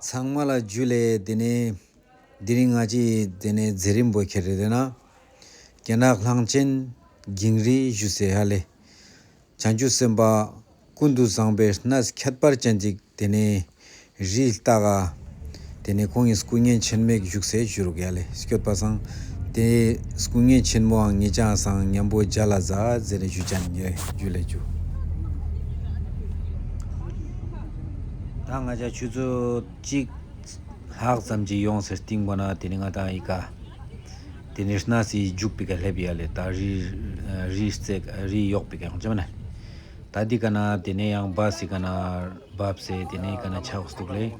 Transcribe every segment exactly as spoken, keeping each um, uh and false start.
ཚང་མ་ལ་ཇུ་ལེ། དེ་ནེ་དེ་རིང་ང་ཅི་དེ་ནེ་མཛད་རིམ་པོ་ཁྱེར་རེ་དེ་ན་རྒྱ་ནག་གླང་ཆེན་གིང་རི་ཞུ་སེ་ཧ་ལེ། བྱང་ཆུབ་སེམས་དཔའ་ཀུན་ཏུ་བཟང་པོའི་གནས་ཁྱད་པར་ཅན་ཅིག་དེ་ནེ་རི་ལྟ་ག་དེ་ནེ་ཁོང་གི་སྐུ་བརྙན་ཆེན་མོ་བཞུགས་སེ་བཞུགས་རུག་ཡ་ལེ། སྐྱོད་པ་སང་དེ་སྐུ་བརྙན་ཆེན་མོའང་ངེད་ཅག་སང་མཉམ་པོ་མཇལ་ལ་ཛ་ཟེར་ནེ་ཞུ་ཅན་ཡ་ཇུ་ལེ་ཇུ། ད་ང་ཅག་ཆུ་ཚོད་གཅིག་ལྷག་ཙམ་ཅིག་ཡོང་སེ་སྟིང་པོ་ན་དེ་ནེ་ང་ཏང་ཨི་ཀ་དེ་ནེ་གནས་སི་མཇུག་པི་ཀ་སླེབས་ཡ་ལེ། ད་རི་རི་རྩེ་རི་གཡོག་པི་ཀ་ཡོང་ཅེས་མ་ན། ད་འདི་ཀ་ན་དེ་ནེ་ཡང་བཱས་སི་ཀ་ན་བབས་སེ་དེ་ནེ་ཀ་ན་ཆ་འོ་སྟུག་ལེ།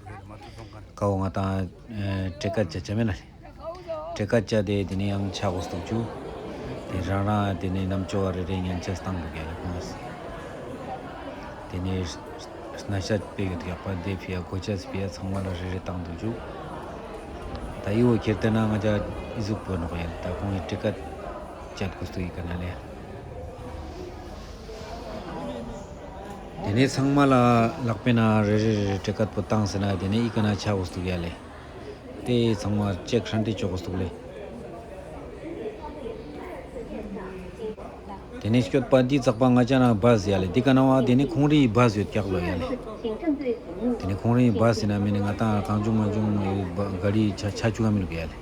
ཀ་བོ་ང་ཏང་ཨེ་ཊི་ཀེཊ་ཅ་ཅ་མེད་ན་ལེ། ཊི་ཀེཊ་ཅ་དེ་དེ་ནེ་ཡང་ཆ་འོ་སྟུག་ཅུ། དེ་རང་རང་དེ་ནེ་རྣམ་ཅོ་བ་རེ་རེ་ཉན་ཆ་སྟངས་འདུག་ཡ་ལེ་ཁོང་སི། དེ་ནེ་སྣ་ཤ་དཔེ་ཡོད་ཡག་པ་དེ་ཕི་ཡ་གོ་ཆ་སི་ཕི་ཡ་ཚང་མ་ལ་རེ་རེ་བཏང་འདུག་ཅུ། ད་ཨི་བོ་ཁྱེར་ཏེ་ན་ང་ཅག་ཨི་ཟུག་པོ་ནོག་ཡ་ལེ། ད་ཁོང་གི་ཊི་ཀེཊ་ཅད་གོ་སྟུག་ཨི་ཀ་ན་ལེ། དེ་ནེ་ཚང་མ་ལ་ལག་པའི་ནང་རེ་རེ་རེ་རེ་ཊི་ཀེཊ་པོ་བཏང་སེ་ན་དེ་ནེ་ཨི་ཀ་ན་ཆ་འོ་སྟུག་ཡ་ལེ། དེ་ཚང་མ་ཅེག་ཧྲན་ཏེ་ཅོ་གོ་སྟུག་ལེ། དེ་ནེ་སྐྱོད་པ་འདི་ཙག་པ་ང་ཅག་ན་བཱས་ཡ་ལེ། འདི་ཀ་ན་བ་དེ་ནེ་ཁོང་རིའི་བཱས་ཡོད་ཀྱག་ལོ་ཡ་ལེ། དེ་ནེ་ཁོང་རིའི་བཱས་ཡིན་ན་མེ་ནེ་ང་ཏང་གང་བྱུང་མ་བྱུང་ག་རི་ཆ་ཆ་ཆུག་ག་མི་རུག་ཡ་ལེ།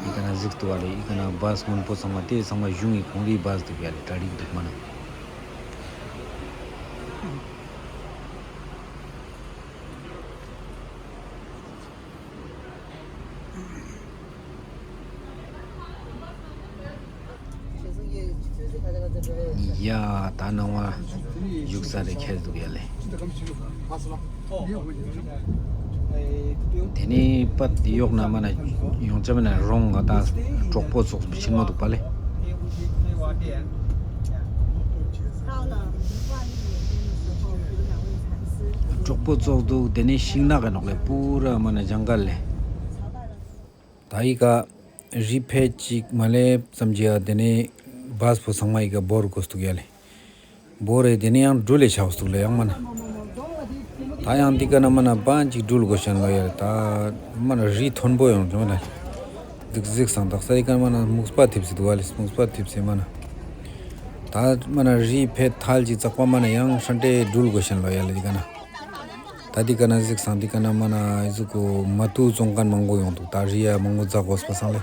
ཨི་ཀ་ན་གཟིགས་ཏུ་བ་ལེ། ཨི་ཀ་ན་བཱས་སྔོན་པོ་ཚང་མ་དེ་ཚང་མ་གཞུང་གི་ཁོང་རིའི་བཱས་འདུག་ཡ་ལེ། གྲ་སྒྲིག་འདུག་མ་ན། ཡ་ད་ནང་བ་བཞུགས་ས་རེ་ཁྱེར་འདུག་ཡ་ལེ། དེ་ནེ་པད་གཡོག་ན་མ་ན་ཡོང་ཅ་མེད་ན་རོང་ག་ད་གྲོགས་པོ་ཚོགས་ཆེན་མོ་འདུག་པ་ལེ། གྲོགས་པོ་ཚོགས་འདུག་དེ་ནེ་ཤིང་ནགས་ག་ནོག་ལེ། པུ་ར་མ་ན་ཇང་གལ་ལེ། ད་ཨི་ཀ་རི་ཕེད་ཅིག་མ་ལེབ་ཙམ་ཅིག་ཡ་དེ་ནེ་བཱས་པོ་ཚང་མ་ཨི་ཀ་བོར་གོ་སྟུག་ཡ་ལེ། བོར་རེ་དེ་ནེ་ཡང་སྦྲུལ་ལེ་ཆ་འོ་སྟུག་ལེ་ཡང་མ་ན། ད་ཡང་འདི་ཀ་ན་མ་ན་བང་ཅིག་སྦྲུལ་གོ་ཤན་ལོ་ཡ་ལེ། ད་མ་ན་རི་མཐོན་པོ་ཡོང་ཅེས་མ་ན་ལེ། གཟིགས་གཟིགས་སང་དག་ས་ཨི་ཀ་མ་ན་སྨུག་པ་ཐིབས་སེ་འདུག་བ་ལེ། སྨུག་པ་ཐིབས་སེ་མ་ན། ད་མ་ན་རི་ཕེད་ཐལ་ཅིག་ཙག་པ་མ་ན་ཡང་ཧྲན་ཏེ་སྦྲུལ་གོ་ཤན་ལོ་ཡ་ལེ་འདི་ཀ་ན། ད་འདི་ཀ་ན་གཟིགས་སང་འདི་ཀ་ན་མ་ན་ཨི་ཟུག་གོ་མ་ཏུ་བཙོང་མཁན་མང་པོ་ཡོང་འདུག་ད་རི་ཡ་མང་པོ་འཛག་གོས་པ་སང་ལེ།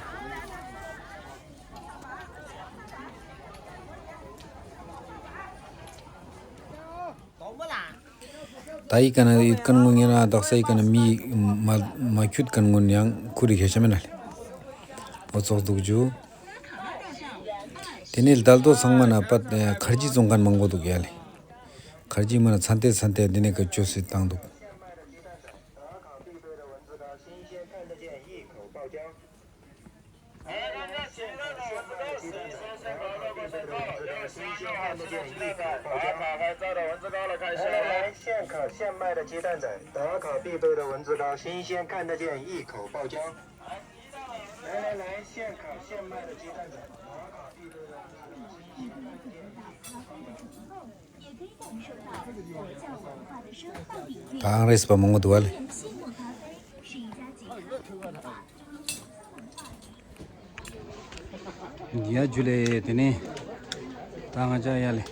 ད་ཨི་ཀ་ན་ཡུལ་ཁན་ངོ་ཉེ་རང་དག་ས་ཨི་ཀ་ན་མི་མ་མ་ཁྱུད་ཁན་ངོ་ཡང་ཁུར་རི་ཁྱེར་ཆ་མེད་ན་ལེ། འོ་ཙོགས་འདུག་ཅུ། དེ་ནེ་དལ་དོ་ཚང་མ་ན་པད་ཁར་ཇི་བཙོང་མཁན་མང་པོ་འདུག་ཡ་ལེ། ཁར་ཇི་མ་ན་ཚན་ཏེ་ཚན་ཏེ་འདི་ནེ་ཀ་ཅོས་སེ་བཏང་འདུག现烤现卖的鸡蛋仔，打卡必备的文字稿，新鲜看得见，一口爆浆。来来来，现烤现卖的鸡蛋仔，打卡必备的文字稿，新鲜看得见，一口爆浆。 ཨང་རེས་པ་མང་པོ་འདུག་བ་ལེ། ཡ་ཇུ་ལེ། དེ་ནེ་ད་ང་ཅག་ཡ་ལེ།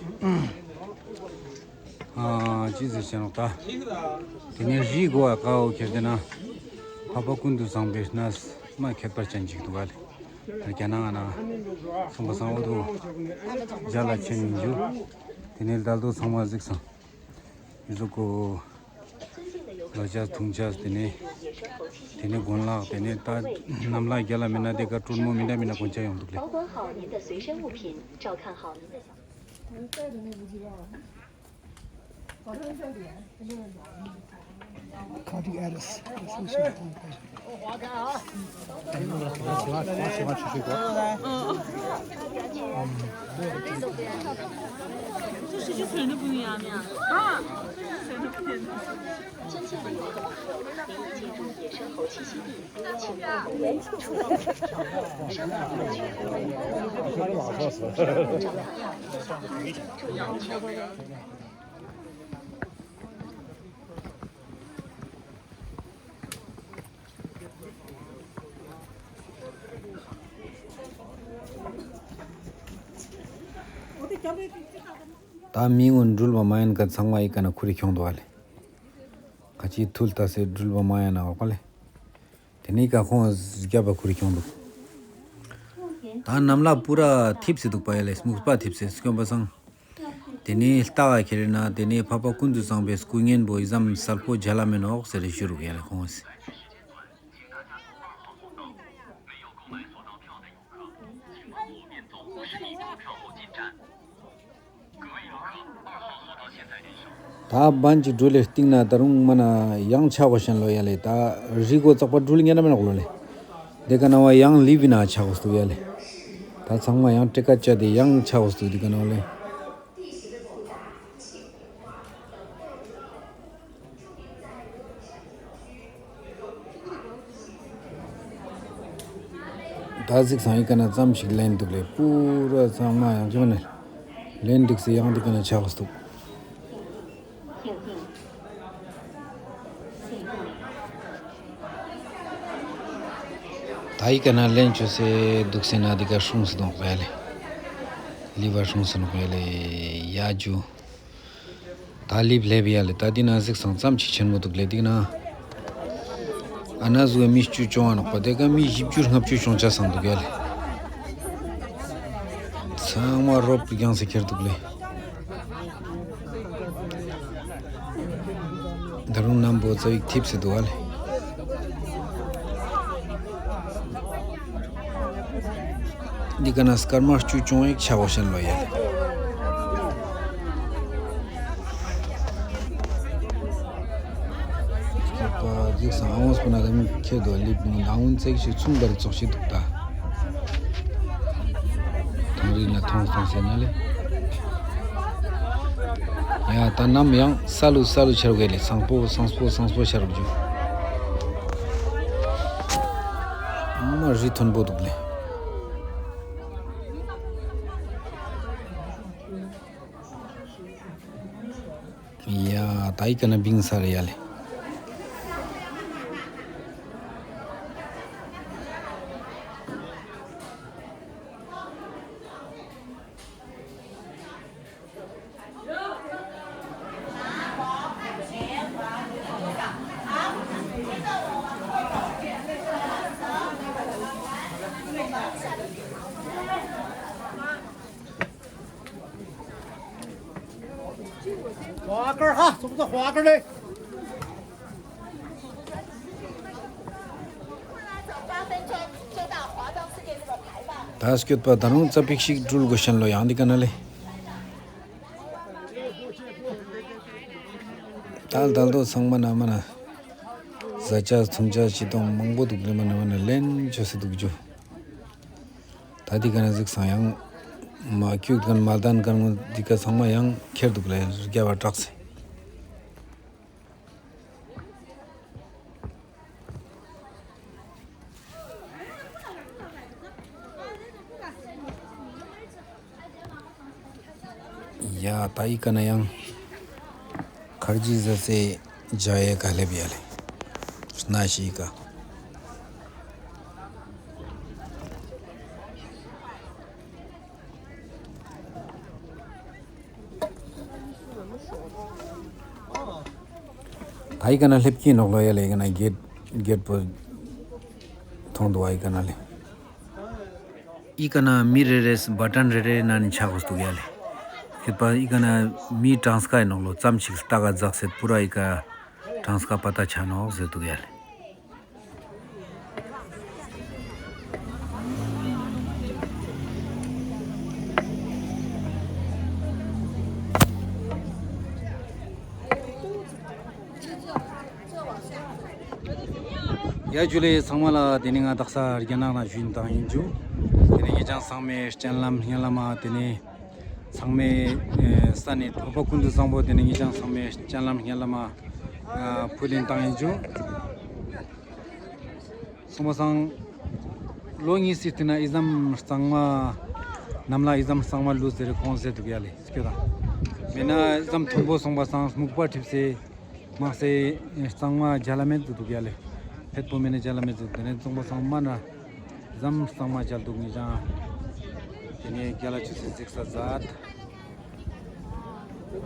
ཨ་ཅི་ཟེར་ཆ་ནོག་ད། དེ་ནེ་རི་གོ་བ་ཀའོ་ཁྱེར་ཏེ་ན་འཕགས་པ་ཀུན་ཏུ་བཟང་པོའི་གནས་མ་ཁྱད་པར་ཅན་ཅིག་འདུག་བ་ལེ། རྒྱ་ནག་ང་ན་སོང་པ་སང་འོ་དུ་མཇལ་ལ་ཆེན་ཡིན་རྒྱུ། དེ་ནེ་དལ་དོ་ཚང་མ་གཟིགས་སང་། ཡུ་ཟུ་ཀོ། ལོ་ཆ་ཐུང་ཆ་དེ་ནེ། དེ་ནེ་གོན་ལག་དེ་ནེ་ད་གནམ་ལ་རྒྱ་ལ་མེད་ན་དེ་ཀ་སྤྲུལ་མོ་མི་འདྲ་མི་འདྲ་གོན་ཆ་ཡོང་འདུག་ལེ། 保管好您的随身物品，照看好您的小 尊敬的游客，请您进入野生猴栖息地，请到公园处。 注意安全。ད་མི་ངོ་འགྲུལ་བ་མ་ཡིན་ཀ་ཚང་མ་ཨི་ཀ་ན་ཁུར་རེ་ཁྱོང་འདུག་ཨ་ལེ། ཁ་ཅིག་ཐུལ་ཏ་སེ་འགྲུལ་བ་མ་ཡིན་ན་འོག་པ་ལེ། དེ་ནས་ཀ་ཁོང་རྒྱབ་པ་ཁུར་རེ་ཁྱོང་འདུག་ད་གནམ་ལ་པུ་ར་ཐིབས་སེ་འདུག་པ་ཡ་ལེ། སྨུག་པ་ཐིབས་སེ་སྐྱོན་པ་སང་། དེ་ནས་ལྟ་ག་ཁྱེར་ན་དེ་ནས་འཕགས་པ་ཀུན་ཏུ་བཟང་པོའི་སྐུ་བརྙན་པོ་ཨི་ཙམ་གསལ་པོ་མཇལ་ལ་མེད་ནོག་ཟེར་རེ་ཞུ་རུག་ཡ་ལེ་ཁོང་ངི། ད་བན་གྱི་འགྲུལ་ལེ་སྟིང་ན་ད་རུང་མ་ན་ཡང་ཆ་གོ་ཤན་ལོ་ཡ་ལེ། ད་རི་གོ་ཙག་པ་འགྲུལ་ཉན་ན་མེད་ནོག་ལོ་ལེ། དེ་ཀ་ན་བ་ཡང་ལིབ་བི་ན་ཆ་གོ་སྟུག་ཡ་ལེ། ད་ཚང་མ་ཡང་ཏྲེ་ཀ་ཅ་དེ་ཡང་ཆ་གོ་སྟུག་དེ་ཀ་ན་བ་ལེ། ད་གཟིགས་སང་ཨི་ཀ་ན་ཙམ་ཞིག་ལེན་འདུག་ལེ། པུ་ར་ཚང་མ་ཡང་ཅི་མ་ནེ་ལེན་འདུག་སེ་ཡང་འདི་ཀ་ན་ཆགས་འདུག་ད་ཨི་ཀ་ན་ལེན་ཆོ་སེ་འདུག་སེ་ན་འདི་ཀ་སྲུང་སེ་འདུག་ཡ་ལེ། ལི་བ་སྲུང་སེ་འདུག་ཡ་ལེ། ཡ་ཇུ། ད་ལིབ་ལེབ་ཡ་ལེ། ད་འདི་ན་གཟིགས་སང་ཙམ་ཅིག་ཆེན་མོ་འདུག་ལེ། འདི་ན་ཨ་ན་ཟུ་མི་བཅུ་བཅོ་ལྔ་ནོག་པ། དེ་ཀ་མི་བཞི་བཅུ་ལྔ་བཅུ་བཅོ་ཆ་སང་འདུག་ཡ་ལེ། ཚང་མ་རོབ་རྒྱང་སེ་ཁྱེར་འདུག་ལེ། ད་རུང་གནམ་པོ་ཙ་བིག་ཐིབས་སེ་འདུག་ཨ་ལེ། འདི་ཀ་ན་སྐར་མ་བཅུ་བཅོ་ཡིག་ཆ་བོ་ཤན་ལོ་ཡ་ལེ། སྐྱོད་པ་གཟིགས་སང་ཨ་འོང་སྤུ་ན་དམ་ཁྱེད་དོ་ལིབ་མི་ཨ་འོང་ཙེག་ཞིག་ཚུང་བར་ཙོག་ཞིག་འདུག་ད། ཐང་རིང་ལ་ཐོང་སོང་ཟེར་ན་ལེ། ཡ་ད་ནམ་ཡང་ས་ལུ་ས་ལུ་ཆར་བའི་ལེ། སང་པོ་སང་སྤོ་སང་སྤོ་ཆར་བ་རྒྱུ། མ་རི་མཐོན་པོ་འདུག་ལེ། ཡ་ད་ཨི་ཀ་ན་བིང་ས་རེ་ཡ་ལེ། ད་སྐྱོད་པ་ད་རུང་ཙ་པིག་ཞིག་འགྲུལ་དགོས་ཤན་ལོ་ཡང་འདི་ཀ་ན་ལེ། ད་ལྟ་ལྟོ་ཚང་མ་ན་མ་ན་ཟ་ཆ་འཐུང་ཆ་ཅི་དང་མང་པོ་འདུག་ལེ། མ་ན་མ་ན་ལེན་ཆོ་སེ་འདུག་རྒྱུ། ད་འདི་ཀ་ན་གཟིགས་སང་ཡང་མ་ཁྱུག་མཁན་མ་ལྡན་མཁན་ངོ་འདི་ཀ་ཚང་མ་ཡང་ཁྱེར་འདུག་ལེ། རྒྱ་བ་དྲག་སེ། ཡ་ད་ཨི་ཀ་ན་ཡང་ཁར་ཇི་ཟ་སེ་ཇ་ཡེ་ཀ་ལེབ་ཡ་ལེ། སྣ་ཤི་ཀ། ད་ཨི་ཀ་ན་ལེབ་ཀྱི་ནོག་ལོ་ཡ་ལེ། ཨི་ཀ་ན་གེད་གེད་པོ་ཐོང་འདུག་ཨ་ཨི་ཀ་ན་ལེ། ཨི་ཀ་ན་མི་རེ་རེས་བ་ཊན་རེ་རེ་ན་ནི་ཆ་གོས་འདུག་ཡ་ལེ། ཁྱད་པར་ཨི་ཀ་ན་མི་གྲངས་ཀ་ཨིན་ནོག་ལོ། ཙམ་ཞིག་ལྟ་ག་འཛག་སེ་པུ་ར་ཨི་ཀ་གྲངས་ཀ་པ་ཏ་ཆ་ནོག་ཟེར་འདུག་ཡ་ལེ། ཡ་ཇུ་ལེ་ཚང་མ་ལ། དེ་ནས་ང་དག་ས་རྒྱ་ནག་ན་བཞུགས་ཏང་ཡིན་ཇུ། དེ་ནས་ངེད་ཅང་ཚང་མའི་སྤྱན་ལམ་སྙན་ལམ་མ། དེ་ནས་ཚང་མའི་ས་ནས་འཕགས་པ་ཀུན་ཏུ་བཟང་པོ། དེ་ནས་ངེད་ཅང་ཚང་མའི་སྤྱན་ལམ་སྙན་ལམ་མ་ཕུལ་ལིན་ཏང་ཡིན་ཇུ། སོང་པ་སང་ལོ་གཉིས་སི་སྟེང་ན་ཨི་ཙམ་གཙང་མ་གནམ་ལ་ཨི་ཙམ་གཙང་མ་ལུས་ཟེར་ཁོང་ཟེར་འདུག་ཡ་ལེ། སྐྱོད་དང་མེད་ན་ཨི་ཙམ་མཐོན་པོ་སོང་པ་སང་སྨུག་པ་འཁྲིབས་སེ་མང་སེ་གཙང་མ་མཇལ་ལ་མེད་འདུག་ཡ་ལེ། ཕེད་པོ་མེད་ན་མཇལ་ལ་མེད་འདུག་དེ་ནས་སོང་པ་སང་མ་ན་ཨི་ཙམ་གཙང་མ་མཇལ་འདུག་ངེད་ཅང་། དེ་ནས་རྒྱ་ལ་ཆུ་སེ་གཟིགས་ས་མཛད། ཀུན་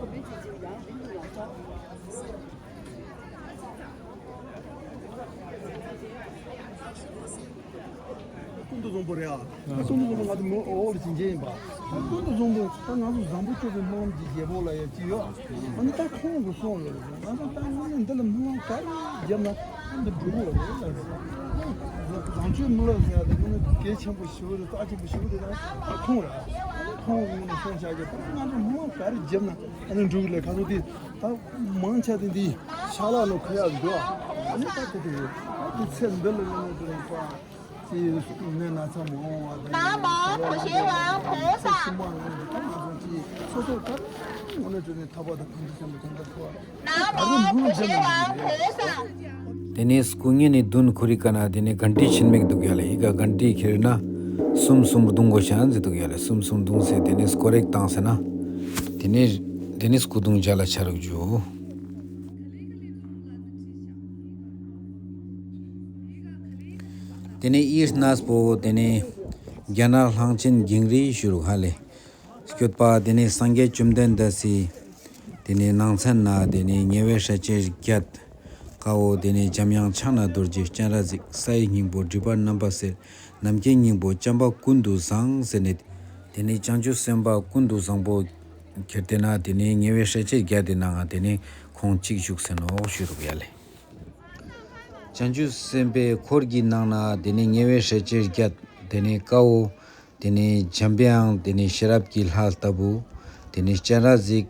ཏུ་བཟང་པོ་རེད་ཨ། ཀུན་ཏུ་བཟང་པོ་ང་ཚོ་མི་འོག་ལ་ཕྱིན་ཅན་ཡིན་པ། ཀུན་ཏུ་བཟང་པོ་ད་ང་ཚོ་བཟང་པོ་སྤྱོད་པའི་སྨོན་ལམ་གྱི་རྒྱལ་པོ་ལ་ཡང་ཅི་ཡོད། ཨ་ནི་ད་ཁོང་གི་གསུང་ཡོད་རེད། ང་ཚོ་ད་ང་ནི་འདི་ལ་སྨོན་ལམ་ག་རེ་བརྒྱབ་ན་ཨ་འདི་འགྲུབ་གི་རེད་ལ། བཟང་སྤྱོད་སྨོན་ལམ་ཟེར་ཡ་དེ་ང་ནི་གལ་ཆེན་པོ་ཞིག་རེད། རྩ་ཆེན་པོ་ཞིག་རེད། ད་ཁོང་རེད། ཁོང་གི་ངོས་ནས་གསུང་བྱ་རྒྱུ་ད་ང་ཚོ་སྨོན་ལམ་ག་རེ་བརྒྱབ་ན་ཨ་ནི་འགྲུབ་གི་རེད། ཁ་ཚོ་དེ་ད་མང་ཆེ་དེ་འདི་ཤ་ལ་ལོ་ཁ་ཡག་འདུག་ཨ་ནི་ད་དེ་དེ་ཡོད། ད་དེ་ཚེ་འདི་ལ་ཡོང་ནས་དེ་ནས་ཀ་ཅི་ནད་ན་ཚ་མང་བ་དང་ནམ་མཁའ་ཁྱབ་པའི་དབྱིངས་སུ་ཤི་མ་ཡོང་བའི་ཐབས་ལ་སོགས་ཀྱི་སོ་སོ་ཐབས་ངོ་ནས་དྲན་ནས་ཐར་པ་དང་གང་དུ་ཞེན་པའི་དོན་དུ་འཁོར་བ། ནམ་མཁའ་ཁྱབ་པའི་དབྱིངས་སུ་ཤི་མ་ཡོང་བའི་ཐབས་ལ་སོགས་ཀྱི། དེ་ནས་སྐུ་བརྙན་ནི་མདུན་ཁོ་རི་ཀ་ན་དེ་ནས་གན་ཊི་ཆེན་མོ་འདུག་ཡ་ལེ། ཡི་ག་གན་ཊི་ཁྱེར་ན་གསུམ་གསུམ་བརྡུང་དགོས་ཤ་ཟེར་འདུག་ཡ་ལེ། གསུམ་གསུམ་བརྡུང་ཟེར་དེ་ནས་སྐོར་རེག་བཏང་ཟེར་ན། དེ་ནས་དེ་ནས་སྐུ་གདུང་མཇལ་ལ་ཆ་རུག་འཇུ། དེ་ནས་ཨི་སྣ་པོ་དེ་ནས་རྒྱ་ནག་གླང་ཆེན་འགྱིང་རིས་ཞུ་རུག་ཧ་ལེ། སྐྱོད་པ་དེ་ནས་སངས་རྒྱས་བཅོམ་ལྡན་འདས་སི་དེ་ནས་ནང་ཚན་ན་དེ་ནས་ཉེ་བའི་སྲས་ཆེན་བརྒྱད། ཀ་བོ་དེ་ནས་འཇམ་དབྱངས་ཕྱག་ན་རྡོ་རྗེ་སྤྱན་རས་གཟིགས། སའི་སྙིང་པོ་སྒྲིབ་པ་རྣམ་པ་སེལ། ནམ་མཁའི་སྙིང་པོ་བྱམས་པ་ཀུན་ཏུ་བཟང་ཟེར་ནས། དེ་ནས་བྱང་ཆུབ་སེམས་དཔའ་ཀུན་ཏུ་བཟང་པོ་ཁྱེར་ཏེ་ན་དེ་ནས་ཉེ་བའི་སྲས་ཆེན་བརྒྱད་དེ་ནང་ང་དེ་ནས་ཁོང་གཅིག་བཞུགས་སེ་ནོག་ཞུ་རུག་ཡ་ལེ། བྱང་ཆུབ་སེམས་དཔའི་འཁོར་གྱི་ནང་ན་དེ་ནས་ཉེ་བའི་སྲས་ཆེན་བརྒྱད་དེ་ནས་ཀ་བོ། དེ་ནས་འཇམ་པའི་དབྱངས་དེ་ནས་ཤེས་རབ་ཀྱི་ལྷ་ལྟ་བུ། དེ་ནས་སྤྱན་རས་གཟིགས་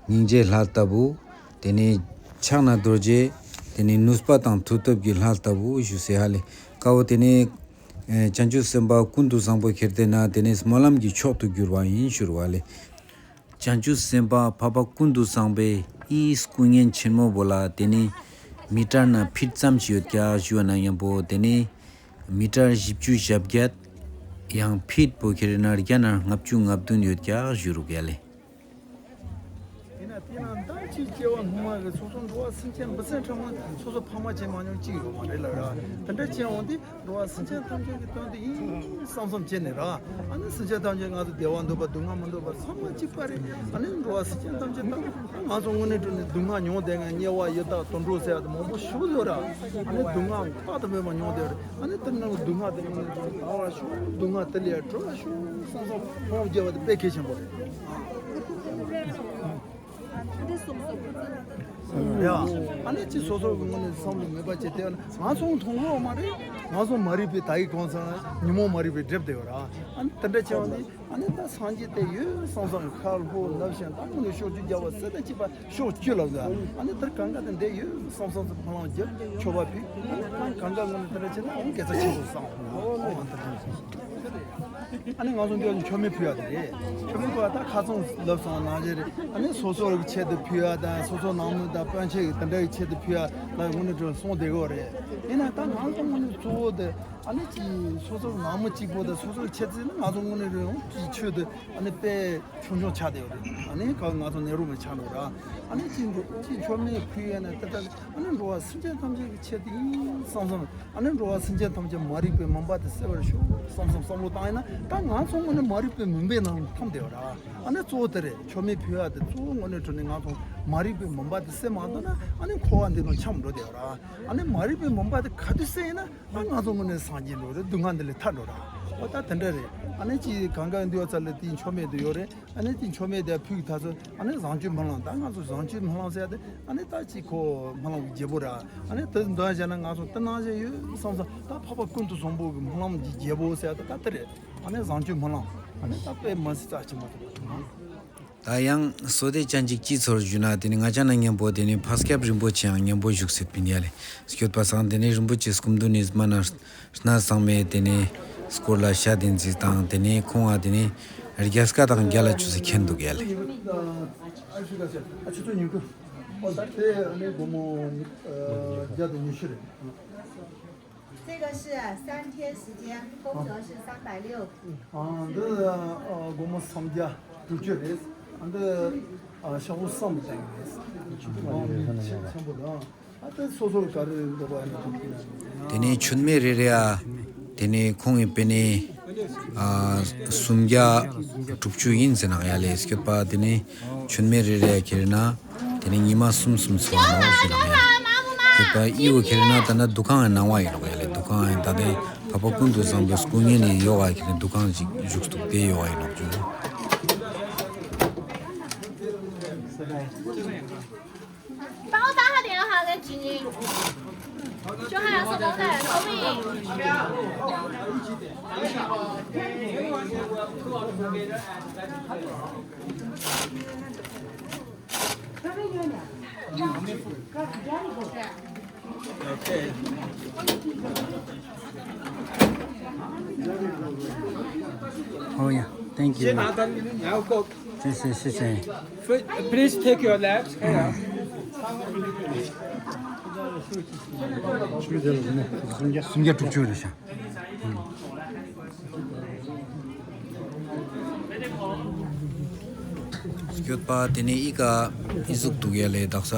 སྙིང་རྗེའི་ལྷ་ལྟ་བུ། དེ་ནས་ཕྱག་ན་རྡོ་རྗེ་དེ་ནས་ནུས་པ་དང་མཐུ་སྟོབས་ཀྱི་ལྷ་ལྟ་བུ་ཞུ་སེ་ཧ་ལེ། ཀ་བོ་དེ་ནས་ཨེ་བྱང་ཆུབ་སེམས་དཔའ་ཀུན་ཏུ་བཟང་པོ་ཁྱེར་ཏེ་ན་དེ་ནས་སྨོན་ལམ་གྱི་མཆོག་ཏུ་གྱུར་བ་ཡིན་ཞུ་རུག་ཧ་ལེ། བྱང་ཆུབ་སེམས་དཔའ་འཕགས་པ་ཀུན་ཏུ་བཟང་པོའི་ཨི་སྐུ་བརྙན་ཆེན་མོ་བོ་ལ་དེ་ནས་མི་ཊར་ན་ཕིཊ་ཙམ་ཞིག་ཡོད་ཀྱག་ཞུ་བ་ན་མཉམ་པོ་དེ་ནས་མི་ཊར་བཞི་བཅུ་ཞེ་བརྒྱད། ཡང་ཕིཊ་པོ་ཁྱེར་ན་བརྒྱ་ན་ལྔ་བཅུ་ང་བདུན་ཡོད་ཀྱག་ཞུ་རུག་ཡ་ལེ། ཡིན་ན་དེ་ན་ད་ཅི་སྐྱེ་བ་སྔོན་མ་གི་སོ་སོ་འགྲོ་བ་སེམས་ཅན་འབུ་སྲིན་ཕྲ་མོ་སོ་སོ་ཕ་མ་བྱེད་མ་མྱོང་ཅིག་ཡོད་མ་རེད་ལ་ར། དེ་འདྲ་བྱས་འོང་དུས་འགྲོ་བ་སེམས་ཅན་ཐམས་ཅད་ཀྱི་དོན་དུ་ཡིན་བསམ་བསམ་བྱས་ནས་ར། ཨ་ནི་སེམས་ཅན་ཐམས་ཅད་ང་ཚོ་བདེ་བ་འདོད་པ་སྡུག་བསྔལ་མི་འདོད་པ་ཚང་མ་གཅིག་པ་རེད། ཨ་ནི་འགྲོ་བ་སེམས་ཅན་ཐམས་ཅད་ད་ང་ཚོ་དངོས་གནས་དྲང་གནས་སྡུག་བསྔལ་མྱོང་བསྡད་མཁན་དམྱལ་བ་ཡི་དྭགས་དུད་འགྲོ་ཟེར་ཡ་དེ་མང་པོ་ཞིག་ཡོད་ར། ཨ་ནི་སྡུག་བསྔལ་དཔག་ཏུ་མེད་པ་མྱོང་བསྡད་རེད། ཨ་ནི་དེ་ནང་སྡུག་བསྔལ་དེ་དངོས་གནས་དྲང་གནས་དང་བ་ཞིག་སྡུག་བསྔལ་དེ་ལས་གྲོལ་བ་ཞིག་བསམ་བསམ་ཁོང་རྒྱལ་བ་དེ་དཔེ་གལ་ཆེན་པོ་རེད། ཡ། ཨ་ནི་ཅི་སོ་སོ་གི་ངོས་ནས་བསམ་བློ་མེད་པ་བྱས་ཏེ་ང་ཚོ་མཐོང་གི་མ་རེད། ང་ཚོ་མ་རིག་པའི་ད་ཡི་གང་ཚང་ཉིན་མོ་མ་རིག་པའི་སྒྲིབ་བསྡད་ཡོད་ར། ཨ་ནི་དེ་འདྲ་བྱས་པ་ནི་ཨ་ནི་ད་སངས་རྒྱས་དེ་ཡོད་བསམ་བསམ་ཁ་ལྷོ་ནབ་བཞིན་ད་ངོས་ནས་ཕྱོགས་བཅུ་རྒྱལ་བ་སྲས་དང་བཅས་པ་ཕྱོགས་བཅུ་ལ་ཟེར། ཨ་ནི་དེར་གང་ག་དེ་འདྲ་ཡོད་བསམ་བསམ་ཚེ་ཕ་ལང་རྒྱབ་མཆོད་པ་ཕུལ། ཨ་ནི་གང་ག་ངོས་ནས་དེ་འདྲ་བྱས་ན་ཨོ་དགེ་རྩ་ཆེན་པོ་བསམ་ཨོ་ཨ་ནི་དེ་འདྲ་བྱས། ཨ་ནི་ང་ཚོ་འདི་མཆོད་མེ་ཕུལ་ཡ་དེ་རེད། མཆོད་མེ་ཕུལ་བ་ད་ཁ་ཚང་ལབ་སོང་ནང་བཞིན་རེད། ཨ་ནི་སོ་སོ་གི་ཆེད་དུ་ཕུལ་ཡ་དང་སོ་སོ་ནང་མི་དང་སྤུན་མཆེད་ཀྱི་དེ་འདྲ་གི་ཆེད་དུ་ཕུལ་ཡ་ལ་དངོས་གནས་དྲང་གསུང་བསྡད་ཡོད་རེད། ཡིན་ན་ད་ང་ཚོ་དངོས་གནས་གཙོ་བོ་དེ་ཨ་ནི་ཅི་སོ་སོ་ནང་མི་གཅིག་པོ་དང་སོ་སོ་གི་ཆེད་དུ་ནི་ང་ཚོ་དངོས་གནས་དྲང་གི་ཆོས་དེ་ཨ་ནི་དཔེ་ཆུང་ཆུང་ཆགས་བསྡད་ཡོད་རེད། ཨ་ནི་ག་ང་ཚོ་ནེ་རུ་མི་ཆགས་འགྲོ་ར། ཨ་ནི་ཅི་འགྲོ་ཅི་མཆོད་མེ་ཕུལ་ཡ་ན་ད་ལྟ། ཨ་ནི་འགྲོ་བ་སེམས་ཅན་ཐམས་ཅད་ཀྱི་ཆེད་དུ་ཡིན་བསམ་བསམ། ཨ་ནི་འགྲོ་བ་སེམས་ཅན་ཐམས་ཅད་མ་རིག་པའི་མུན་པ་དེ་སེལ་བར་ཤོག་བསམ་བསམ་བསམ་བློ་བཏང་ཡིན་ན་ད་ང་ཚོ་དངོས་གནས་མ་རིག་པའི་མུན་པའི་ནང་འཐམས་བསྡད་ཡོད་ར། ཨ་ནི་གཙོ་བོ་དེ་རེད། མཆོད་མེ་ཕུལ་ཡ་དེ་གཙོ་བོ་དངོས་གནས་དྲང་གནས་ང་ཚོ་མ་རིག་པའི་མུན་པ་དེ་སེལ་མ་ཐུབ་ན་ཨ་ནི་འཁོར་བ་འདི་ནང་འཁྱམས་འགྲོ་བསྡད་ཡོད་ར། ཨ་ནི་མ་རིག་པའི་མུན་པ་དེ་ག་དུས་སེལ་ཡིན་ན་ཨ་ང་ཚོ་དངོས་གནས་སངས་རྒྱས་འགྲོ་རེད། སྡུག་བསྔལ་འདི་ལས་ཐར་འགྲོ་ར། འོ་ད་དེ་འདྲ་རེད། ཨ་ནི་ཅི་གང་ག་འདི་ཡོད་ཚ་ལ་དེའི་མཆོད་མེ་དེ་ཡོད་རེད། ཨ་ནི་དེ་མཆོད་མེ་དེ་ཕུལ་གི་ད་ཚོད་ཨ་ནི་བཟང་སྤྱོད་སྨོན་ལམ་ད་ང་ཚོ་བཟང་སྤྱོད་སྨོན་ལམ་ཟེར་ཡ་དེ་ཨ་ནི་ད་ཅི་ཁོ་སྨོན་ལམ་གྱི་རྒྱལ་པོ་ར། ཨ་ནི་དེ་འདོན་བྱས་ན་ང་ཚོ་དེ་ནང་བཞིན་ཡོད་བསམ་བསམ་ད་འཕགས་པ་ཀུན་ཏུ་བཟང་པོ་གི་སྨོན་ལམ་གྱི་རྒྱལ་པོ་ཟེར་ཡ་དེ་ད་དེ་རེད། ཨ་ནི་བཟང་སྤྱོད་སྨོན་ལམ་ཨ་ནི་ད་དཔེ་མི་སྲིད་རྩ་ཆེན་པོ་དེ་རེད། ད་ཡང་བསོད་བདེ་ཅན་ཅིག་ཅི་ཚོར་ཞུ་ན་དེ་ནི་ང་ཅག་ན་མཉམ་པོ་དེ་ནི་འཕགས་སྐྱབས་རིན་པོ་ཆེ་ཡང་མཉམ་པོ་བཞུགས་སེ་ཕིན་ཡ་ལེ། སྐྱོད་པ་སང་དེ་ནི་རིན་པོ་ཆེ་སྐུ་མདུན་ནི་མ་ན་གནས་ཚང་མའི་དེ་ནས་སྐོར་ལ་ཤ་དེ་ཟིག་དང་དེ་ནས་ཁོང་ང་དེ་ནས་རྒྱ་སྐད་དང་རྒྱ་ལ་ཆུ་ཚོད་མཁྱེན་འདུག་ཡ་ལེ། ཨ་ཆུ་ཚོད་ཉི་ཤུ། ཨོ་ད་དེ་ཨ་ནི་སྒོར་མོ་བརྒྱ་དང་ཉི་ཤུ་རེད། 这个是三天时间，工程是三百六。 ཨ་འདི་ཨ་སྒོར་མོ་སུམ་བརྒྱ་དྲུག་ཅུ་རེད། ཨ་འདི་ཨ་ཤ་བོ་སུམ་བཏང་གི་རེད། ཨ་མི་ཆེ་ཆེན་པོ་དང་། ཨ་དེ་སོ་སོར་ག་རེ་འདོད་པ་ཡིན་ན་འདོད་ཀྱི་རེད། དེ་ནས་མཆོད་མེ་རེ་རེ་ཨ་དེ་ནས་ཁོང་གི་པེ་ནེ་ཨ་སུམ་བརྒྱ་དྲུག་ཅུ་ཡིན་ཟེར་ནག་ཡ་ལེ། སྐྱོད་པ་དེ་ནས་ མཆོད་མེ་རེ་རེ་ཡ་ཁྱེར་ན་དེ་ནི་ཉི་མ་གསུམ་གསུམ་ཚོགས་ནོག་ཞུ་ན་ཡ། ཁྱོད་པ་ཨི་བོ་ཁྱེར་ན་ད་ན་འདུ་ཁང་ཡ་ནང་བ་ཡིན་ནོག་ཡ་ལེ། འདུ་ཁང་ཡ་ད་དེ་འཕགས་པ་ཀུན་ཏུ་བཟང་པོའི་སྐུ་བརྙན་ནི་ཡོག་ག་ཁྱེར་ན་འདུ་ཁང་ཞིག་བཞུགས་འདུག་དེ་ཡོག་ག་ཡིན་ནོག་ཞུ། 帮我打个电话给经理，就喊他送我带个口音。 Oh yeah, thank you. 谢谢，谢谢。 Please take your legs. སུམ་བརྒྱ་དྲུག་ཅུ་རེད་ཤག་སྐྱོད་པ་དེ་ནས་ཨི་ཀ་ཨི་ཟུག་འདུག་ཡ་ལེ། དག་ས་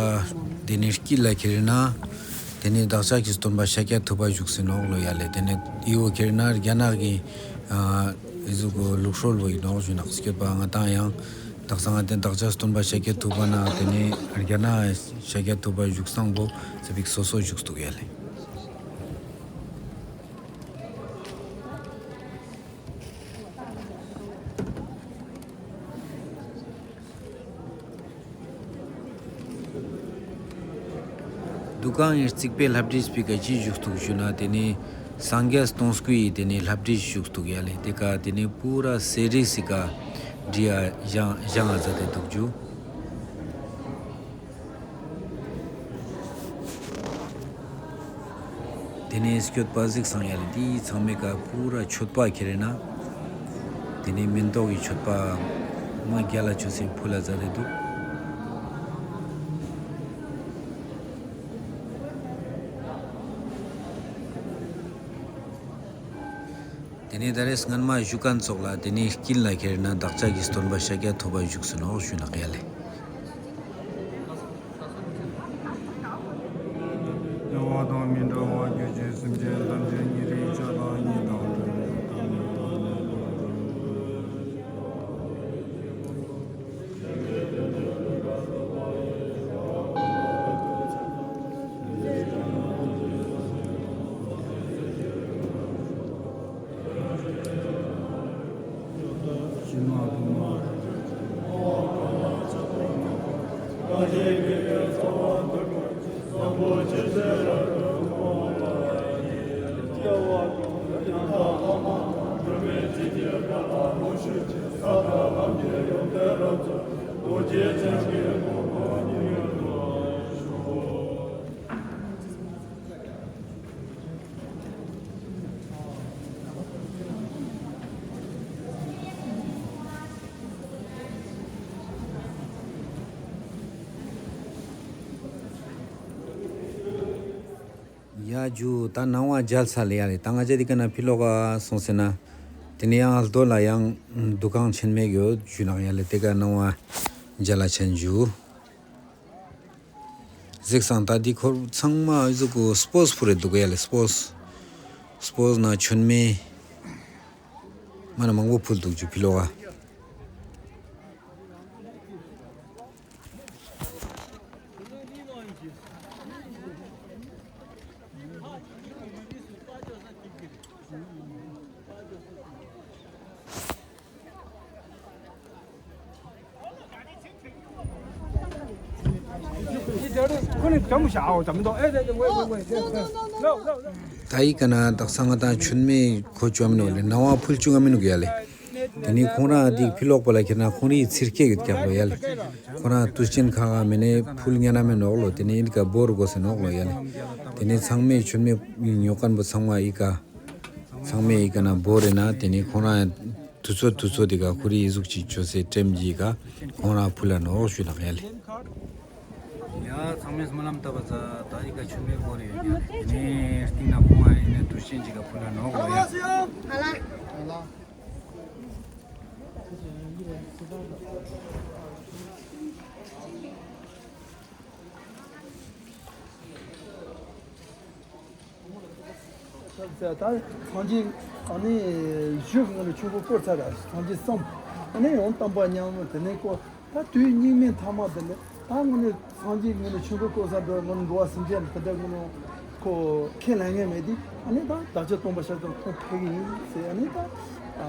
དེ་ནས་དཀྱིལ་ལ་ཁྱེར་ན་དེ་ནས་བདག་ཅག་གི་སྟོན་པ་ཤཱཀྱ་ཐུབ་པ་བཞུགས་སེ་ནོག་ལོ་ཡ་ལེ། དེ་ནས་ཨི་བོ་ཁྱེར་ན་རྒྱ་ནག་གི་ཨ་ཨི་ཟུག་གི་ལུགས་སྲོལ་བོ་ཡིན་ནོག་ཞུ་ན་སྐྱོད་པ་ང་དང་ཡང་དག་ས་ང་དེ་བདག་ཅག་སྟོན་པ་ཤཱཀྱ་ཐུབ་པ་ན་དེ་ནས་རྒྱ་ནག་ཤཱཀྱ་ཐུབ་པ་བཞུགས་སང་བོ་ཙ་པིག་སོ་སོ་བཞུགས་འདུག་ཡ་ལེ། འདུ་ཁང་ངི་རྩིག་པའི་ལྷ་བྲིས་པོའི་ཀ་ཅི་བཞུགས་འདུག་ཞུ་ན་དེ་ནི་སངས་རྒྱས་སྟོང་སྐུའི་དེ་ནི་ལྷ་བྲིས་བཞུགས་འདུག་ཡ་ལེ། དེ་ཀ་དེ་ནི་པུ་ར་གསེར་རིས་སི་ཀ་བྲིས་ཡ་བཞེངས་བཞེངས་ཡ་མཛད་དེ་འདུག་ཞུ། དེ་ནས་སྐྱོད་པ་གཟིགས་སང་ཡ་ལེ། དེའི་ཚང་མའི་ཀ་པུ་ར་མཆོད་པ་ཁྱེར་ན་དེ་ནས་མེན་ཏོག་གི་མཆོད་པ་མ་རྒྱལ་ལ་ཆོས་སེ་ཕུལ་ལ་མཛད་དེ་འདུག་དེ་ནས་ད་རེས་སྔན་མ་བཞུགས་མཁན་ཙོགས་ལ་དེ་ནས་དཀྱིལ་ལ་ཁྱེར་ན་བདག་ཅག་གི་སྟོན་པ་ཤཱཀྱ་ཐུབ་པ་བཞུགས་སེ་ནོག་ཞུ་ནོག་ཡ་ལེ། ཡ་ཇུ་ད་ནང་བ་མཇལ་ཚར་ལེ་ཡ་ལེ། ད་ང་ཅག་དེ་ཀ་ན་ཕི་ལོག་ག་སོང་སེ་ན་དེ་ནས་ཡང་རྡོ་ལ་ཡང་འདུ་ཁང་ཆེན་མོ་ཡོད་ཞུ་ནོག་ཡ་ལེ། དེ་ཀ་ནང་བ་མཇལ་ལ་ཆེན་ཞུ། གཟིགས་སང་ད་འདི་ཁོར་ཚང་མ་ཨི་ཟུག་གི་སྤོས་ཕུལ་རེ་འདུག་ཡ་ལེ། སྤོས་སྤོས་ན་མཆོད་མེ་མ་ན་མང་པོ་ཕུལ་འདུག་ཞུ་ཕི་ལོག་ག། ད་ཨི་ཀ་ན་དག་ས་ང་དང་མཆོད་མེ་ཁོ་བཅོམ་ནོག་ལེ། ནང་བ་ཕུལ་བཅུག་ག་མི་ནུག་ཡ་ལེ། དེ་ནི་ཁོང་རང་འདི་ཕི་ལོག་པ་ལ་ཁྱེར་ན་ཁོང་རིའི་ཚིར་སྐྱེ་ཡོད་ཀྱག་ལོ་ཡ་ལེ། ཁོང་རང་དུས་ཆེན་ཁག་ག་མེ་ནེ་ཕུལ་ཉན་ན་མེ་ནོག་ལོ། དེ་ནི་ཨིན་ཀ་བོར་དགོས་སེ་ནོག་ལོ་ཡ་ལེ། དེ་ནི་ཚང་མས་མཆོད་མེ་ཉོ་མཁན་པོ་ཚང་མ་ཨི་ཀ་ཚང་མས་ཨི་ཀ་ན་བོར་རེ་ན་དེ་ནི་ཁོང་རང་དུས་ཚོད་དུས་ཚོད་དེ་ཀ་ཁོ་རི་ཨི་ཟུག་ཅིག་བཅོས་སེ་ཀྲེམ་གྱི་ཀ་ཁོང་རང་ཕུལ་ལ་ནོག་ཞུ་ནོག་ཡ་ལེ། ཡ་ཚང་མས་སྨོན་ལམ་བཏབ་པ་ཙ་ད་ཨི་ཀ་མཆོད་མེ་བོར་རེ་ཡོད་ཀྱག་ལེ། དེ་ནི་སྟིང་ན་ཁོང་ཨི་ནེ་དུས་ཆེན་ཅིག་ག་ཕུལ་ལ་ནོག་ལོ་ཡ། ད་སངས་རྒྱས་ཨ་ནི་བཞི་གི་ངོ་ནས་ཆོས་འཁོར་བསྐོར་ཚར་ར། སངས་རྒྱས་གསུམ། ཨ་ནི་ཡང་དམ་པ་མཉམ་དེ་ནས་ཁོ་ ད་དུས་སྙིགས་མའི་མཐའ་མ་དེ་ནི་ད་དངོས་གནས་སངས་རྒྱས་དངོས་གནས་ཆོས་འཁོར་བསྐོར་ས་འགྲོ་དངོས་གནས་འགྲོ་བ་སེམས་ཅན་དེ་འདྲ་དངོས་གནས་ཁོ་ཁས་ལེན་ངེས་མེད་དེ། ཨ་ནི་ད་བདག་ཅག་སྟོང་པ་ཤར་ཙམ་ཁོང་ཕེབས་ཀྱི་ཡིན་ཟེར། ཨ་ནི་ད་ཨ་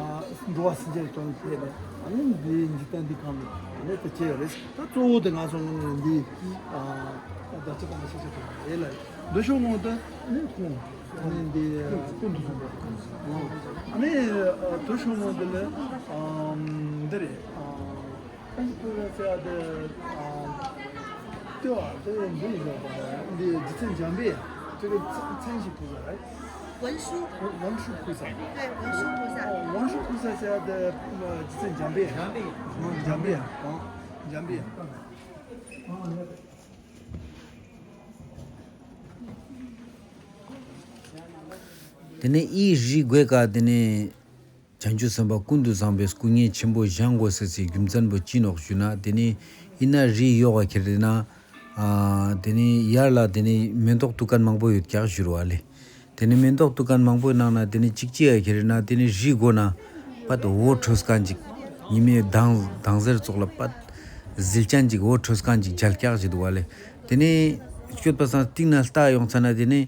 འགྲོ་བ་སེམས་ཅན་སྟོང་ཕེབས་ནས་ཨ་ནི་འདིའི་འཇིག་རྟེན་འདི་ཁམས་ནས་ཨ་ནི་དེ་བྱས་རེད། ད་གཙོ་བོ་དེ་ང་ཚོ་དངོས་གནས་འདི་ཨ་བདག་ཅག་སྟོང་པ་ཤར་ཙམ་ཕེབས་ཡེ་ལ་འདི་ཤོག་ངོ་ད་ཨ་ནི་ཁོང་ཨ་ནི་འདི་ཀུན་ཏུ་བཟང་པོ་ཨ་ནི་དེ་ཤོག་ངོ་དེ་ལ་ཨ་འདི་རེད། ཨ། མཚན་ཞིག་ཕུལ་ས་ཟེར་ཡ་དེ། ཨ། ལྟེ་བ་དེ་འདི་ཡིན་ཟེར་བ་རེད། འདི་རྗེ་བཙུན་འཇམ་པའི་དེ་གི་མཚན་ཞིག་ཕུལ་ས་རེད། 文殊。 文殊菩萨。 对，文殊菩萨。 ཨོ། 文殊菩萨ཟེར་ཡ་དེ་རྗེ་བཙུན་འཇམ་པའི། འཇམ་པའི། འཇམ་པའི། ཨོ། འཇམ་པའི། དེ་ནས་འི་རིའི་མགོའི་ཀ་དེ་ནས་བྱང་ཆུབ་སེམས་དཔའ་ཀུན་ཏུ་བཟང་པོའི་སྐུ་བརྙན་ཆེན་པོ་བཞེངས་དགོས་ཟེར་སའི་རྒྱུ་མཚན་པོ་ཅི་ནོག་ཞུ་ན། དེ་ནི་འི་ན་རི་ཡོག་ག་ཁྱེར་ཏེ་ན། ཨ། དེ་ནི་ཡར་ལ་དེ་ནི་མེ་ཏོག་ཏུ་ཀན་མང་པོ་ཡོད་ཀྱག་ཞུ་རུ་བ་ལེ། དེ་ནི་མེ་ཏོག་ཏུ་ཀན་མང་པོའི་ནང་ན་དེ་ནི་གཅིག་ཅིག་ག་ཁྱེར་ཏེ་ན་དེ་ནི་རིའི་མགོ་ན་པད་འོད་འཕྲོས་མཁན་ཅིག་ཉི་མའི་མདངས་མདངས་ཟེར་ཙོགས་ལ་པད་ཟིལ་ཅན་ཅིག་འོད་འཕྲོས་མཁན་ཅིག་མཇལ་ཀྱག་ཞུ་འདུག་བ་ལེ། དེ་ནི་སྐྱོད་པ་སང་སྟིང་ན་ལྟ་ཡོང་ཙ་ན་དེ་ནི།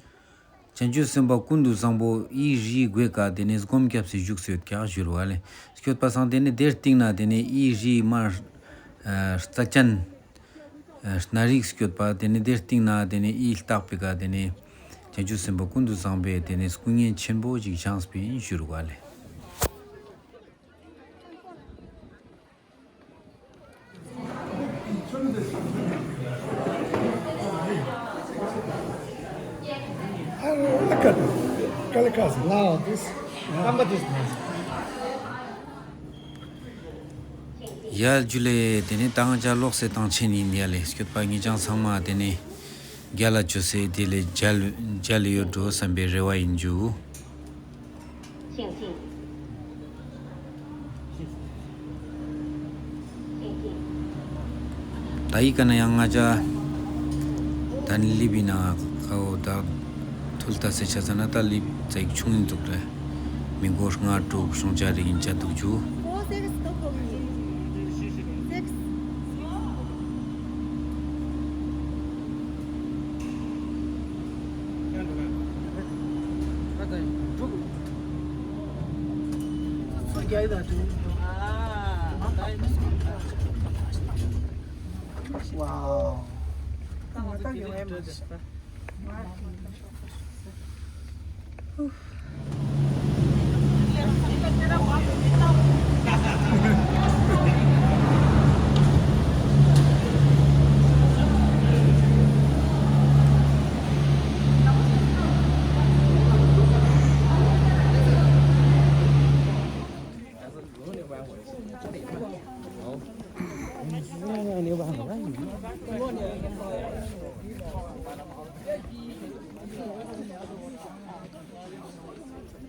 བྱང་ཆུབ་སེམས་དཔའ་ཀུན་ཏུ་བཟང་པོ་འི་རིའི་མགོའི་ཀ་དེ་ནས་སྒོམ་སྐྱབས་སེ་བཞུགས་སེ་ཡོད་ཀྱག་ཞུ་རུ་བ་ལེ། སྐྱོད་པ་སང་དེ་ནས་དེར་སྟིང་ན་དེ་ནས་འི་རིའི་མར་རྩྭ་ཅན་སྣ་རིགས་སྐྱོད་པ་དེ་ནས་དེར་སྟིང་ན་དེ་ནས་འི་ལྟག་པའི་ཀ་དེ་ནས་བྱང་ཆུབ་སེམས་དཔའ་ཀུན་ཏུ་བཟང་པོའི་དེ་ནས་སྐུ་བརྙན་ཆེན་པོ་ཞིག་བཞེངས་པ་ཡིན་ཞུ་རུ་བ་ལེ། ཡ་ཇུ་ལེ། དེ་ནས་ད་ང་ཅག་ལོག་སེ་ཏང་ཆེན་ཡིན་ཡ་ལེ། སྐྱོད་པ་ངེད་ཅག་ཚང་མ་དེ་ནས་རྒྱལ་ལ་བཅོས་སེ་དེ་ལས་མཇལ་མཇལ་ཡོད་འགྲོ་བསམ་པའི་རེ་བ་ཡིན་ཇུ། ད་འི་ཀ་ན་ཡང་ང་ཅག་ད་ནི་ལིབ་ཡིན་ན་ཁའོ་ད་ཐུལ་ལྟ་སེ་ཆ་ཙ་ན་ད་ལིབ་ཙིག་ཆུང་ཡིན་འདུག་རེ། མི་མགོ་ལྔ་དྲུག་ཤོང་ཆ་རིག་ཡིན་ཆ་འདུག་ཇུ། Wow.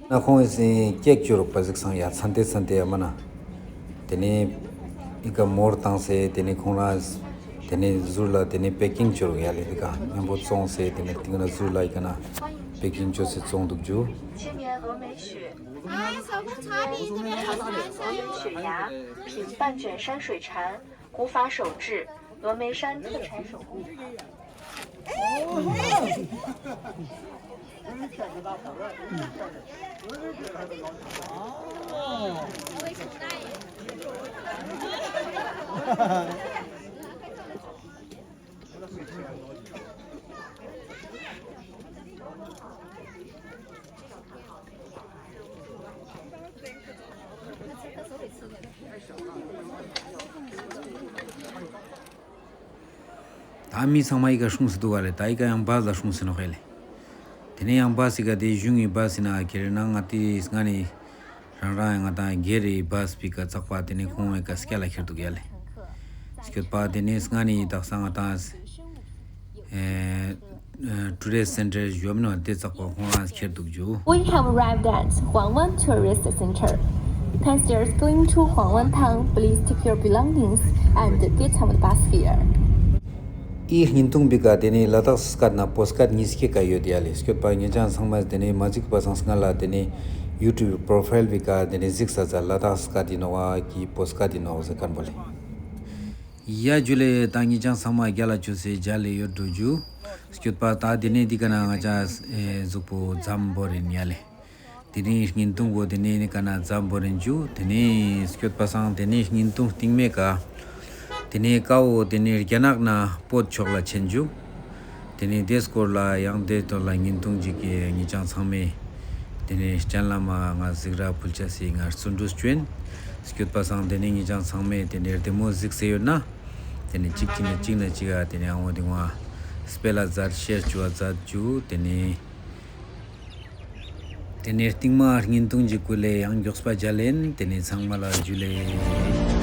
ན་ཁོང་ངི་སིང་ཀེག་ཅོ་རུག་པ་ཟིག་སང་ཡ་ཚན་ཏེ་ཚན་ཏེ་ཡ་མ་ན། དེ་ནས་འི་ཀ་མོར་བཏང་སེ་དེ་ནས་ཁོང་རང་དེ་ནས་ཟུར་ལ་དེ་ནས་པེ་ཀིང་ཅོ་རུག་ཡ་ལེ། འི་ཀ་མཉམ་པོ་བཙོང་སེ་དེ་ནས་སྟིང་ན་ཟུར་ལ་འི་ཀ་ན་པེ་ཀིང་ཅོས་སེ་བཙོང་འདུག་ཇུ། 哎，小胖茶比你们还强，小胖茶。 ད་མི་ཚང་མ་འི་ཀ་སྲུང་སེ་འདུག་ག་ལེ། ད་འི་ཀ་ཡང་བཱས་ལ་སྲུང་སེ་ནོག་ཧེ་ལེ། དེ་ནས་ཡང་བཱས་འི་ཀ་དེ་གཞུང་གི་བཱས་ཡིན་ན་ཁྱེར་ན་ང་ཏི་སྔ་ནས་རང་རང་ང་ཏང་སྒེར་རི་བཱས་པི་ཀ་ཙག་པ་དེ་ནས་ཁོང་འི་ཀ་སྐྱ་ལ་ཁྱེར་འདུག་ཡ་ལེ། སྐྱོད་པ་དེ་ནས་སྔ་ནས་དག་ས་ང་ཏང་ཨེ་ཨེ་ཊུ་རི་སི་ཊི་སེན་ཊར་ཡོད་མིན་ནོ་དེ་ཙག་པ་ཁོང་རང་ཁྱེར་འདུག་ཇུ། We have arrived at Huangwan Tourist Center. Passengers going to Huangwan Town, please take your belongings and get on the bus here. འི་བརྙན་ཐུང་པི་ཀ་དེ་ནས་ལ་དྭགས་སི་སྐད་ན་བོད་སྐད་གཉིས་ཀའི་ཀ་ཡོད་ཡ་ལེ། སྐྱོད་པ་ངེད་ཅག་ཚང་མ་དེ་ནས་མ་གཟིགས་པ་སང་སྔ་ལ་དེ་ནས་ཡུ་ཊུབ་པྲོ་ཕའིལ་པི་ཀ་དེ་ནས་གཟིགས་ས་ཙ་ལ་དྭགས་སི་སྐད་ཡིན་ནོག་ག་གི་བོད་སྐད་ཡིན་ནོག་ཟེར་མཁན་པོ་ལེ། ཡ་ཇུ་ལེ། ད་ཉེ་ཞ་ཚང་མ་རྒྱལ་ལ་ཅོས་སེ་མཇལ་ལེ་ཡོད་འགྲོ་ཞུ། སྐྱོད་པ་ད་དེ་ནེ་འདི་ཀ་ན་ང་ཞ་ཨེ་གཟུགས་པོ་ཛམ་བོར་ཡིན་ཡ་ལེ། དེ་ནེ་བརྙན་ཐུང་བོ་དེ་ནེ་ནི་ཀ་ན་ཛམ་བོར་ཡིན་ཞུ། དེ་ནེ་སྐྱོད་པ་སང་དེ་ནེ་བརྙན་ཐུང་སྟིང་མའི་ཀ་དེ་ནེ་ཀ་བོ་དེ་ནེ་རྒྱ་ནག་ནེ་བོད་ཕྱོགས་ལ་ཆེན་ཞུ། དེ་ནེ་དེའི་སྐོར་ལ་ཡང་དེའི་ཐོག་ལ་བརྙན་ཐུང་ཅིག་གི་ཉེ་ཞ་ཚང་མས་དེ་ནེ་སྤྱན་ལམ་ང་གཟིགས་ར་ཕུལ་ཆ་སི་ང་བརྩོན་འགྲུས་ཅོ་ཡིན། སྐྱོད་པ་སང་དེ་ནེ་ཉེ་ཞ་ཚང་མས་དེ་ནེ་བདེ་མོ་གཟིགས་སེ་ཡོད་ན། དེ་ནེ་གཅིག་གཅིག་ནེ་གཅིག་ནེ་གཅིག་ག་དེ་ནེ་ཨང་བོ་དེ་ང་སྤེལ་ལ་མཛད་ཤེར་ཅོ་བ་མཛད་ཞུ། དེ་ནེ་དེ་ནེ་སྟིང་མ་བརྙན་ཐུང་ཅིག་སྐུ་ལེ་ཡང་མགྱོགས་པ་མཇལ་ཡིན། དེ་ནེ་ཚང་མ་ལ་ཇུ་ལེ།